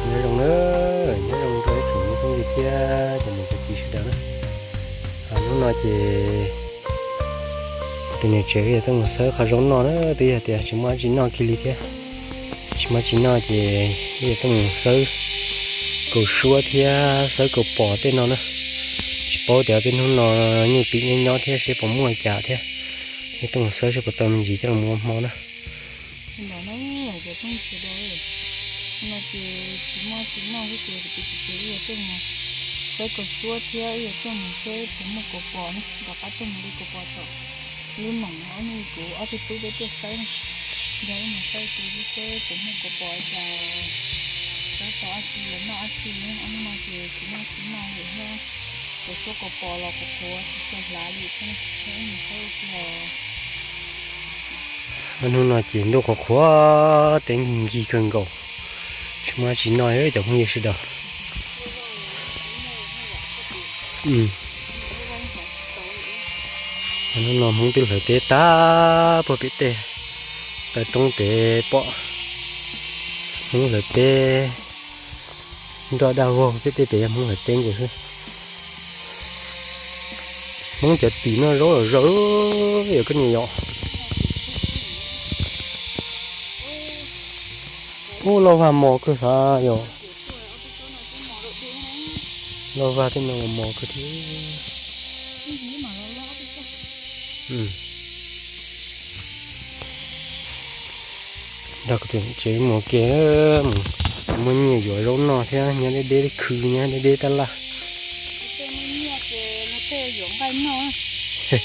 Nyob zoo na, nyob zoo rau ib tsoom phooj ywg thiab cov niam cov txiv sawv daws na. Hnub no ces tus niam tsev yog tuaj mus xawb qhov zaub noj na, twb yog tias tsis muaj dab tsi noj kiag li thiab. Tsis muaj dab tsi noj ces yog tuaj mus xawb kaus suab thiab xawb kaus pos tej no na. Tsis paub tias peb hnub no nyuj pim nyob nyob thiab seb puas muaj cas thiab. Yog tuaj mus xawb seb puas tau me ntsis coj los ua hmo na. No ces tsis muaj tsis noj xwb ces kuv tus txiv ces wb yuav tuaj mus xawb kaus suab thiab wb yuav tuaj mus seb puas muaj kaus pos na, rov qab tuaj mus li kaus pos tom lub noom ob niag kuv ob tug tub peb tuaj xawb na. Nrog wb mus xawb tus seb puas muaj kaus pos cas, xawb tau dab tsi los noj dab tsi. Ob hnub no ces tsis muaj tsis noj li thiab, kaus suab kaus pos los qhuav qhuav tsis tshua hlav li thiab, wb mus xawb tus os. Ob hnub no ces ntuj qhuav qhuav teb nkig nkig kawg nkaus, tsis muaj dab tsi noj li cov phooj ywg sawv daws. Ob hnub no Hmoob twb hlawv teb tag puag pem tej taw roob pem pom Hmoob hlawv teb nroj daj vog pem tej pem yog Hmoob hlawv teb nkaus xwb. Hmoob cov tim noj zaub los zaws, yog koj niam yom. Ub, loj vag mos kawg xav yom. Loj vag tej no mos kawg thiab. Nrog kuv tus tsev mus ke, muaj nyiaj yuav zaub noj thiab, nyob deb deb khw nyob deb deb tab laj. Peb cov niam txiv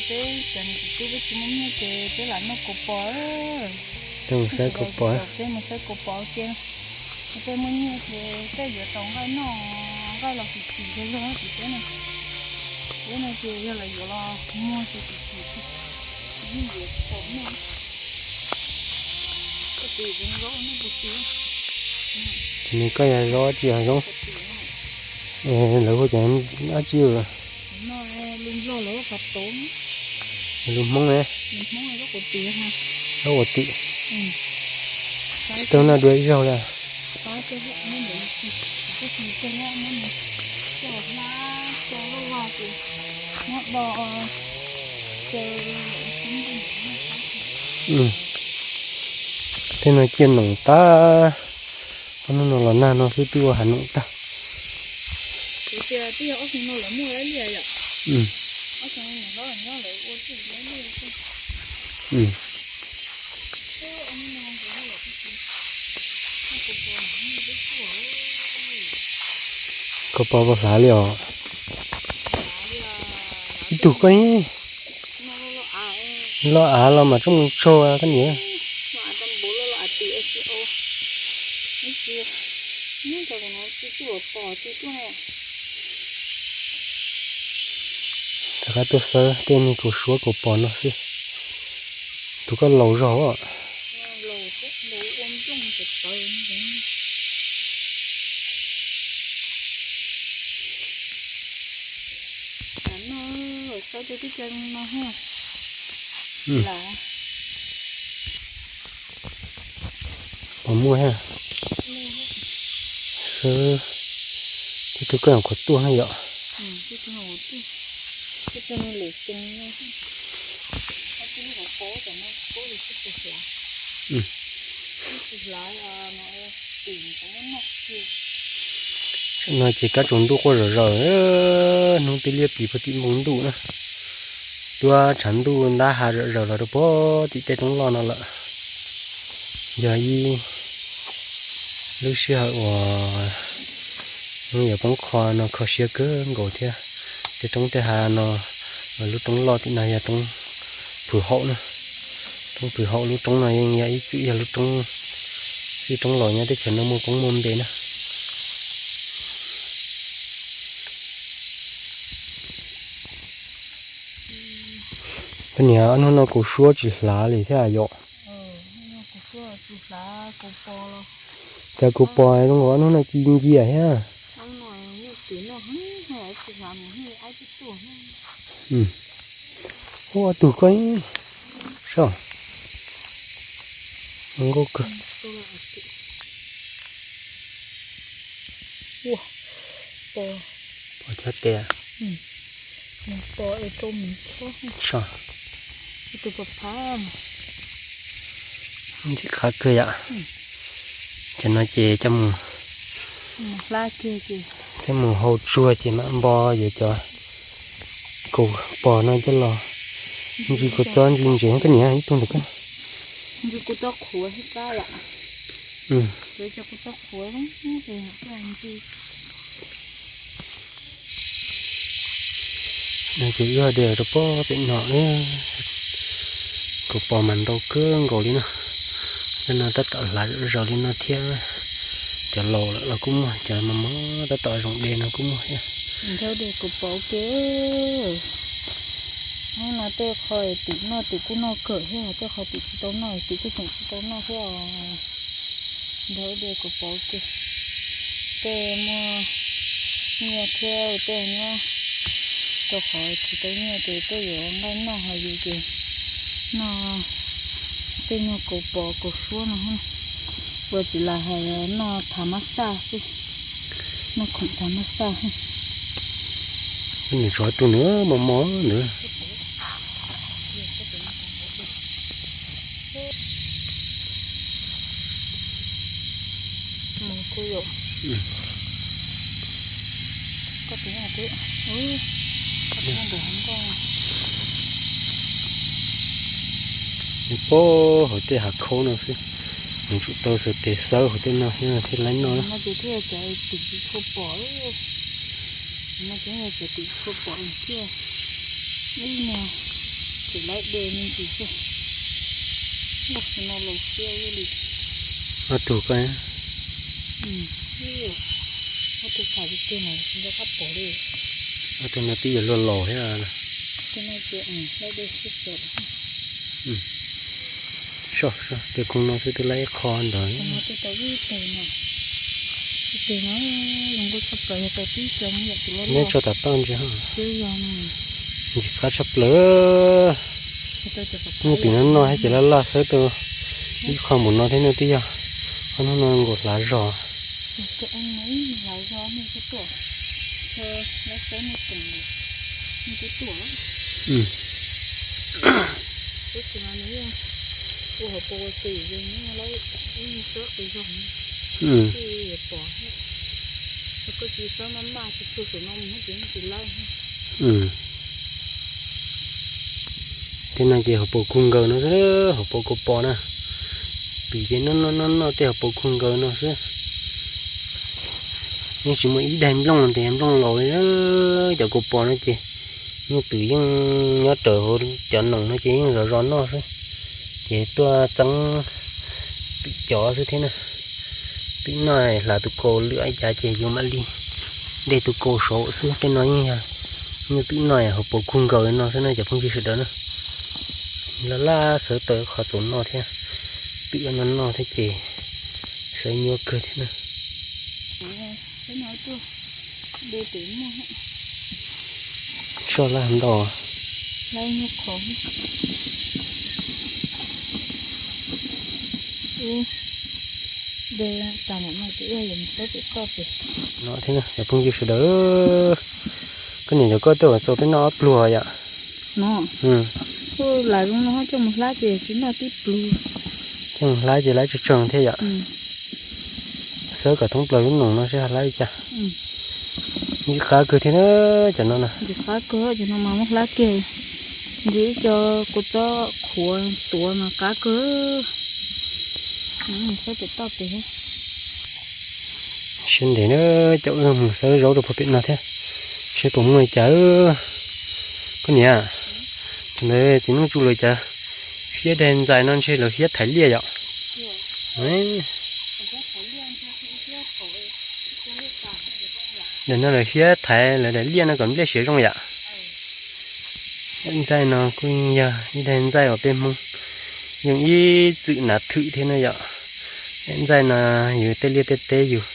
tub peb tsis muaj nyiaj ces peb lam noj kaus pos. Peb mus xawb kaus pos. Peb mus xawb kaus pos kiag. Tej muaj nyiaj ces tej yuav tau nqaij noj, nqaij los tsis txim zog zog tim peb no. Peb no ces yog lawv yuav los muag ces tsis txim, yeej yuav tsis tau noj. Ces nws koj yog zaub tsis yog zaub, lawv hu cov dab tsi? Lus Hmoob ne, zaub quav tim. Tsis tau noj dua ib zaug li. Tej no ciaj noom tag, ob hnub no los nag no xwb twb ua hav noom tag. Kaus pos puas hlav li os? Ib tug koj, loj av los mas tsob mus tsau koj niam. Rov qab tuaj xawb tej niag kaus suab kaus pos no xwb. Tus koj laus zog os. Puas muaj ha? Xwb, tib tug koj qhuav tuaj na yom. No ces kab tsaus ntuj quaj zom zaws, hnub twb liab plis puag tim npoo ntuj na. Tuaj tshav ntuj ntab ha zom zaws los rau puag tim tej roob loj no lawm. Yog ib lub sij hawm uas hnub yuav poob qho no kho siab kawg nkaus thiab. Tej roob tej hav no, lub roob loj tim no yog roob Phwm Haum na. Roob Phwm Haum lub roob no yeej yog ib txwm yog lub roob, txwj roob laus nyob teb chaws no muaj koob muaj npe na. Koj niam, ob hnub no kuv suab tsis hlav li thiab yom. Cas kuv pom zoo nkaus ob hnub no ci ncia thiab. Ub, ob tug koj, soj, zoo nkauj kawg. Pom chob tes. Soj. Ntxim qab kawg yom. Cov no ces coj mus, coj mus hau tsuag ces mam npo yuav cov kaus pos no coj los ntsis kaus txob ntsis ntsev. Koj niam, ib tug ntawm koj. No ces wb ho de rau puag pem no, kaus pos mas ntau kawg nkaus li no. Tej no tab tom hlav zom zaws li no thiab. Cov laus lawm los kuj muaj, cov mos mos tab tom zoo de no kuj muaj thiab. Nrhiav de kaus pos ua ke. Hnub no tej qho twm noj twm kuj noj kawg thiab, tej qho twm tsis tau noj twm kuj tseem tsis tau noj thiab os. Nrhiav de kaus pos ua ke. Tej muaj nyiaj thiab tej nyob rau qhov tsis tau nyiaj ces tej yuav nqaij noj ho yus ces noj tej nyuag kaus pos kaus suab no. Ua tsis las hais noj thav mab xaj xwb, noj khoom thav mab xaj. Nws tsov tus nws mos mos nws. Nws pob hauv tej hav khaub no xwb, nws tsum tau xaws tes xawb hauv tej no thiab thiaj laib noj. Ob tug koj, ob tug no twb yuav luag laus thiab. Soj, soj, tej khoom no xwb twb laib ib qho ntawd. Neb tso tom toj ntsis. Ntxim qab tshaj plaws. Nyob tim no noj thiab ces laj laj xawb tau ib qho npaum no thiab no twb yog ob hnub no nkaus hlav zog. Tej no ces hauv paus kug nkaws no xwb, hauv paus kaus pos na. Twm ces noj noj noj noj tej hauv paus kug nkaws no xwb. Yeej tsis muaj ib daig nplooj tias nplooj laus li. Cov kaus pos no ces yeej twm yeej nyob raws hauv cov noos no ces yeej zov zov noj xwb. Ces tuaj txeeb twm cov xwb thiab na. Twm noj hlav tus kaus lwm ib cav ces yuav mam li de tus kaus saud xwb. Tej no yeej yog nyuj twm noj hauv paus kug nkaws no xwb na cov phooj ywg sawv daws na. Laj laj xawv tau qhov txaus noj thiab, twm no noj thiab ces xawv nyuaj kawg thiab na. Soj laj ntau. No thiab cov phooj ywg sawv daws, Koj niam cov koj twb txaus peb noj ob pluag yom. No, kuj lam zoo no coj mus hlab ces tsis noj tib pluag. Coj mus hlab ces hlab tsawg tsawg thiab yom. Xawb kom thoob plaws lub noog no seb hlab li cas. Ntxim qab kawg thiab na, cov no na. Ntxim qab kawg, cov no mas muab hlab kiag, ntshe ib co kua txob qhuav tuav mas qab kawg. Xawb pem toj pem. Sawv ntev na, coj wb mus xawb zaub rau puag pem no thiab, seb puas muaj li cas. Koj niam, thaum ntawd txiv Nuj Tsu lawv cov hiab daig ntxais no ntshe lawv hiab thaiv liaj yom. Daim no lawv hiab thaiv lawv daim liaj no kom nplej siav zoo yom. Daim ntxaij no kuj yog ib daim ntxaij uas peb Hmoob yeej ib txwm hnav thwm thiab na yom. Daim ntxaij no yus tej liaj tej teb yus,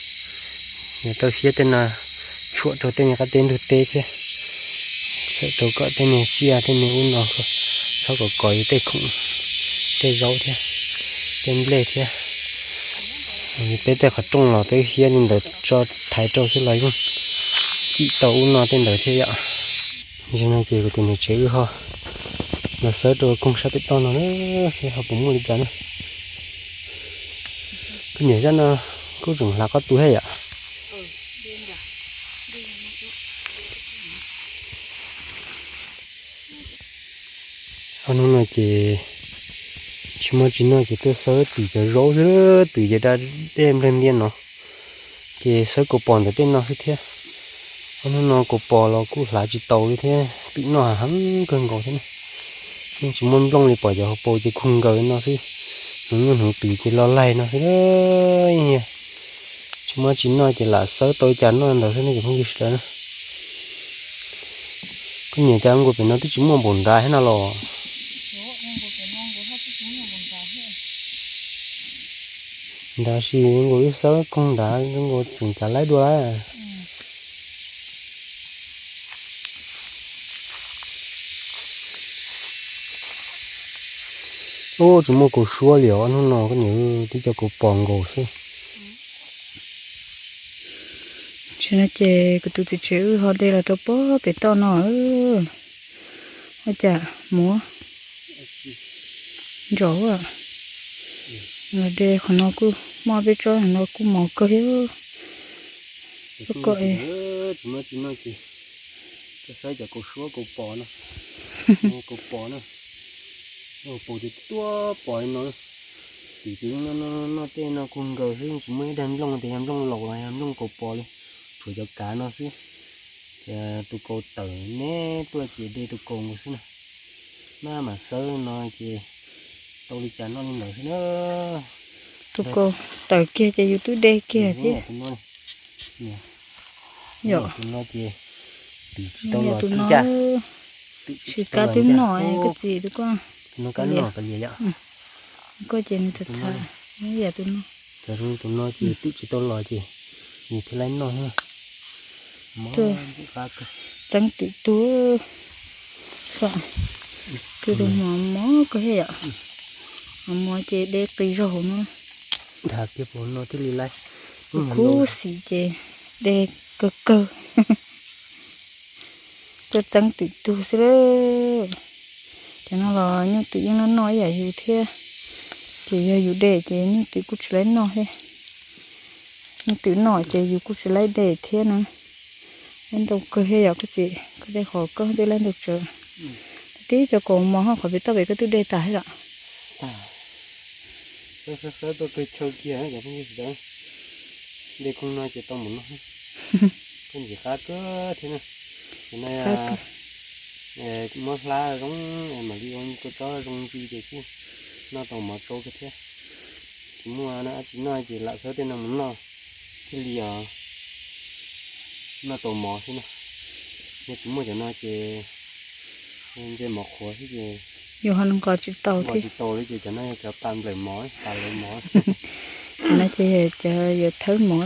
yus tau hiab tej no tshuam rau tej qab teb ntug teb thiab, txhawm rau kom tej niag tsiaj tej niag ub no txhob kom kov yus tej khoom, tej zaub thiab, tej nplej thiab. Peb tej qhov rooj los peb hiab li ntawd tso thaiv rau xwb los yeej cim tau ub no tej ntawd thiab yom. Zaum no ces kuv tus niam tsev wb ho los xawb rau koog sab pem toj no na, seb ho puas muaj li cas na. Koj niam, zaj no kuj tseem hlav qab tu thiab yom. Ob hnub no ces tsis muaj tsis noj ces tuaj xawb twm cov zaub xwb, twm cov da dej nplawg ntiab no, ces xawb kaus pos ntawm tej no xwb thiab. Ob hnub no kaus pos los kuj hlav tsis tau li thiab, twm noj heev kawg nkaus thiab na. Yeej tsis muaj nplooj li, pom cov hauv paus ces kug nkaws no xwb, hneev nyuj hneev twm ces los laig no xwb. Tsis muaj tsis noj ces lam xawb tau li cas noj ntawd xwb ne cov phooj ywg sawv daws na. Koj niam, cas nkaus pem no twb tsis muaj npaum nrad thiab no los? Nrad sis nkaus wb xawb koog nrad nkaus tseem cav laib dua lawm. Ub, tsis muaj kaus suab li os, hnub no koj niam, twb cov kaus pos nkaus xwb. Tam sim no ces kuv tus txiv tsev wb ho de los rau puag pem toj no. Ua cas muaj ntsos, los de qhov no kuj muaj peb tsob no kuj mos kawg thiab. Koj, tsis muaj tsis noj ces tuaj xawb cov kaus suab kaus pos no. Kaus pos na, kaus pos ces tuaj pos li no. Tim ces noj tej no kug nkaws xwb, tsis muaj ib daig nplooj tias yog nplooj laus los yog nplooj kaus pos li, tshuav cov kav no xwb. Ces tus kaus tawm neb tuaj ces de tus kaus nkaus xwb na. Maj mam xawb no ces tau li cas noj li ntawd xwb na. Tus kaus tawm kiag ces yus twb de kiag thiab. Tus no ces twm tsis tau los ib cag. Tsis kab twb noj koj txiv, tus ko, tus no kab noj kawg li yom. Koj ces nws txhav txhav, yam tus no. Cov zoo tus no ces twm tsis tau los ces nws thiaj li noj. Txeeb twm tug, twm tug mos mos kawg thiab yom. Mos mos ces de qis zog hauv no. Nrhav kiag puas no thiaj li laib. Kub xim ces de kawg kawg. Tuaj txeeb twm tug xwb lawm. Cov no los nyuj twm yeej noj noj ib yam yus thiab. Ces yog yus de ces nyuj twm kuj tsis laib noj thiab. Nyuj twm noj ces yus kuj tsis laib de thiab na. Ntau kawg thiab yom koj txiv, koj de qhov koj de laib ntau tsawv. Tib cov kaus mos ho qhov pem toj pem koj twb de tas thiab yom. Xawb tuaj kawg chaw kiag cov phooj ywg sawv daws. De koog no ces tau mus noj. Koj ntxim qab kawg thiab na. Ces no muab hlab zoo, mam li ua kua txob zoo ntsis ces kuj noj tau mov tsau kawg thiab. Tsis muaj dab tsi noj ces lam xawb tej no mus noj thiaj li os, noj tau mov xwb na. Yog tsis muaj cov no ces ntshe mov qhuav xwb ces yus ho nqos tsis tau thiab. Tsis tau li ces cov no yog cov pas nplawm mov, pas lawv mov. Cov no ces yog cov yuav thawb mov.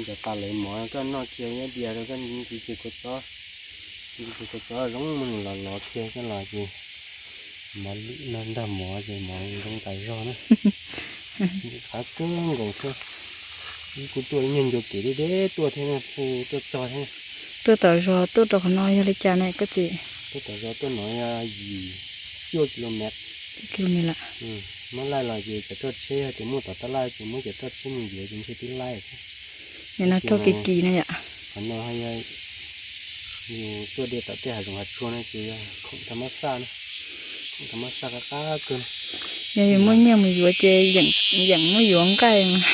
Cov pas lawv mov koj noj kiag ib diav rau koj ntxiv kiag kua txob, ntxiv kiag kua txob zoo mus los lov kiag koj los ces mov lwm no nrog mov ces mov zoo tas zog na. Qab kawg nkaus thiab. Ib kuv tuaj ib nyuag ncua kev deb deb tuaj thiab, kuj tuaj txog thiab. Tuaj tom zos tuaj rau qhov no yog li cas ne koj txiv? Tuaj tom zos tuaj no yog yim cuaj kilomev. Cuaj kilomev lawm. Muab laij los ces cov tsheb tias muaj tom tab laj ces muab cov tsheb mus yuav ces ntshe twb laij thiab. Nim no raug kiv kiv no yom. Qhov no yog yus tuaj de tom tej hav zoov hav tsuag no ces yog khoom thas mas xaj na, khoom thas mas xaj qab qab kawg. Yog yus muaj nyiaj mus yuav ces yeem muab yuav nqaij mas.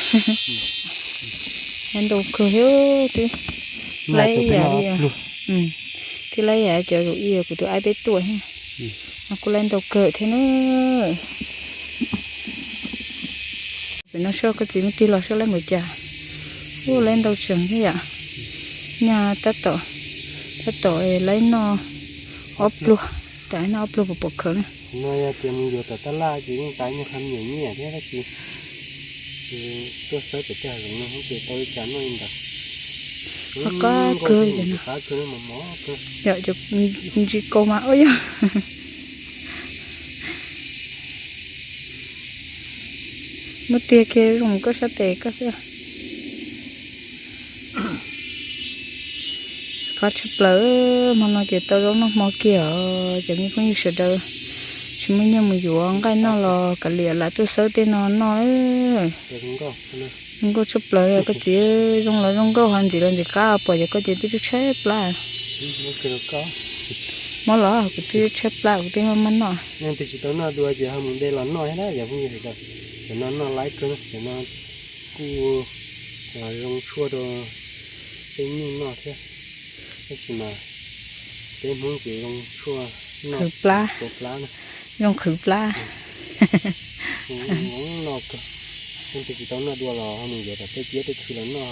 Laib ntau kawg thiab, twb laib ib yam li, twb laib ib yam cov zaum ib kuv tus aib peb tuaj thiab. Kuj laib ntau kawg thiab na. Pem no soj koj txiv muab tig los soj laib npaum cas. Ua laib ntau tsees thiab yom. Nyaj tab tom, tab tom laib noj ob pluag, tam noj ob pluag puas pom khawv na. No yog tias mus yuav tom tab laj ces yeej tas nyuag qha me nyuam nyiaj thiab tab sis tuaj xawb pem tej hav zoov no ces tau li cas noj li ntawd. Qab kawg, qab kawg, mos mos kawg. Yom, ntsis kaus mas ua yog. Muab tiag kiag zoo koj sab tes koj xwb. Qab tshaj plaws, hmo no ces tau zaub noj hmo kiag os cov me phooj ywg sawv daws. Tsis muaj nyiaj mus yuav nqaij noj los kav liam lam tuaj xawb tej no noj. Zoo nkauj tshaj plaws koj txiv, zoo los zoo nkauj ho ntxim los ntxim qab, pom cov koj ces twb tshaib tshaib plab. Mob los kuv twb tshaib plab kuv twb maj maj noj. Leej twg tsis tau noj dua ces ho mus de los noj thiab na cov phooj ywg sawv daws. Cov no noj laib kawg, cov no kuj zoo tshuaj rau peb nyuj noj thiab. Tab sis mas peb Hmoob ces zoo tshuaj noj qhwv plab, zoo qhwv plab. Noj kawg. Leej twg tsis tau noj dua los ho mus yuav tom tej ciab tej khw los noj,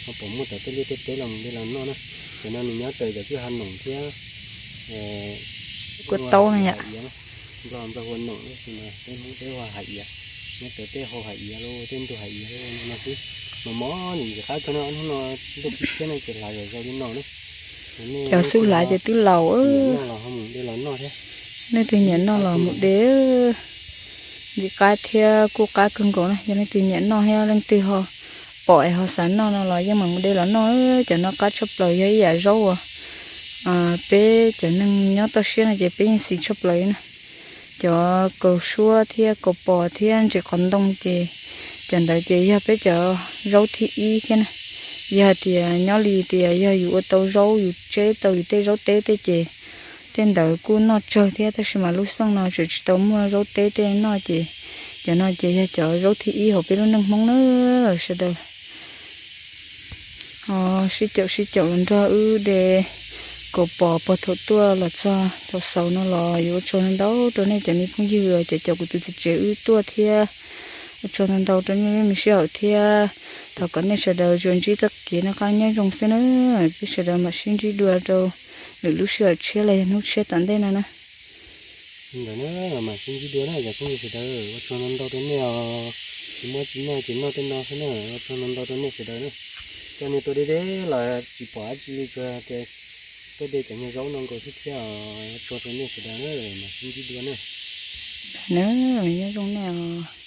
ho pom muaj tom tej liaj tej teb los mus de los noj na. Cov no nws nyob raws cov kwj ha noom thiab, kua taub no yom. Nplog, Nplog hu ua noom, tab sis mas peb Hmoob peb hu ua hav iav. Nyob raws tej hau hav iav los tej ntug hav iav no xwb. Mos mos nim ntxim qab kawg no, hnub no ntuj pib tshiab no ces hlav zom zaws li no na. Cov xub hlav ces twb laus, noj los ho mus de los noj thiab. Leej twg nyiam noj los mus de. Ntxim qab thiab kuj qab kawg nkaus na, yog leej twg nyiam noj thiab leej twg ho pom es ho xav noj no los yeej mam mus de los noj. Cov no qab tshaj plaws yog ib yam zaub uas peb cov neeg nyob toj siab no ces peb yeej xis tshaj plaws na. Cov kaus suab thiab kaus pos thiab ntses qhov ntoo ces cov ntawd ces yog peb cov zaub thib ib thiab na. Yog hais tias nyob li tias yog yus ua tau zaub yus tseb tau yus tej zaub teb tej ces tej ntawd kuj noj tsawg thiab tab sis mas lub xeej no tseem tsis tau muaj zaub teb tej noj ces cov no ces yog cov zaub thib ib hauv peb lub neej Hmoob na sawv daws. Sib caum sib caum los nrog wb de kaus pos puag thaum tuaj los txog thaum xaus no los yuav ua tsaug ntau ntau rau nej cov me phooj ywg cov caum kuv tus txiv tsev wb tuaj thiab. Ua tsaug ntau ntau rau nej lub me sij hawm thiab thov kom nej sawv daws tsuas ntsib txoj kev noj qab nyob zoo xwb na. Peb sawv daws mam sib ntsib dua rau lwm lub sij hawm tshiab los yog hnub tshiab tom ntej no na. Ntawd na, mam sib ntsib dua na cov phooj ywg sawv daws, ua tsaug ntau ntau rau nej os. Tsis muaj tsis noj ces noj tej no xwb na, ua tsaug ntau ntau rau nej sawv daws na. Coj nej tuaj deb deb los tsis pom dab tsi li, tsuas tias tuaj de cov nyuag zaub no nkaus xwb thiab os. Ua tsaug rau nej sawv daws na, mam sib ntsib dua na. Nyob zoo nej os.